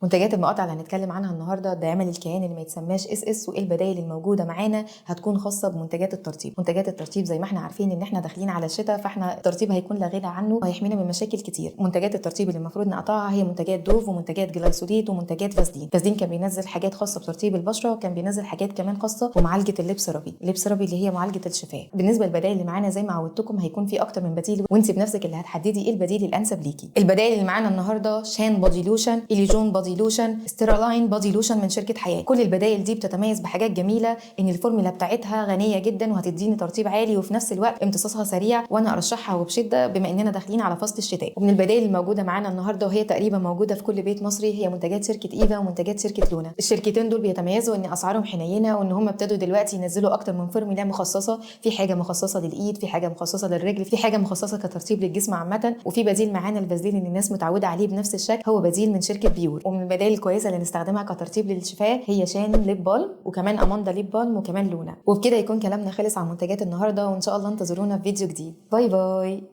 منتجات المقاطعة اللي هنتكلم عنها النهارده، داعمه للكيان اللي ما يتسماش SS، وايه البدائل الموجودة معانا هتكون خاصة بمنتجات الترطيب. منتجات الترطيب زي ما احنا عارفين ان احنا داخلين على الشتاء، فاحنا الترطيب هيكون لا غنى عنه وهيحمينا من مشاكل كتير. منتجات الترطيب اللي المفروض نقطعها هي منتجات دوف ومنتجات جلايسوليد ومنتجات فازلين. فازلين كان بينزل حاجات خاصة بترطيب البشرة، وكان بينزل حاجات كمان خاصة بمعالجة اللب ثيرابي، اللب ثيرابي اللي هي معالجة الشفاه. بالنسبة للبدائل اللي معانا زي ما عودتكم هيكون في اكتر من بديل، وانت بنفسك اللي هتحددي ايه البديل الانسب ليكي. البدائل اللي معانا النهارده شان body lotion، اليجون body lotion، ستيرالاين body lotion من شركة حياة. كل البدائل دي بتتميز بحاجات جميلة، ان الفورمولا بتاعتها غنية جدا وهتديني ترطيب عالي، وفي نفس الوقت امتصاصها سريع، وانا ارشحها وبشدة بما اننا داخلين على فصل الشتاء. ومن البدائل الموجودة معانا النهارده وهي تقريبا موجودة في كل بيت مصري هي منتجات شركة ايفا ومنتجات شركة لونا. الشركتين دول بيتميزوا ان اسعارهم حنينه، وان هم ابتدوا دلوقتي ينزلوا اكتر من فورمولا مخصصة، في حاجة مخصصة للايد، في حاجة مخصصة للرجل، في حاجة مخصصة كترطيب للجسم عامة. وفي بديل معانا الفازلين اللي الناس متعوده عليه بنفس الشكل، هو بديل من شركة بيور. ومن البدائل الكويسة اللي نستخدمها كترطيب للشفاه هي شان lip balm، وكمان اماندا lip balm، وكمان لونا. وبكده يكون كلامنا خلص عن منتجات النهارده، وان شاء الله انتظرونا في فيديو جديد. bye bye.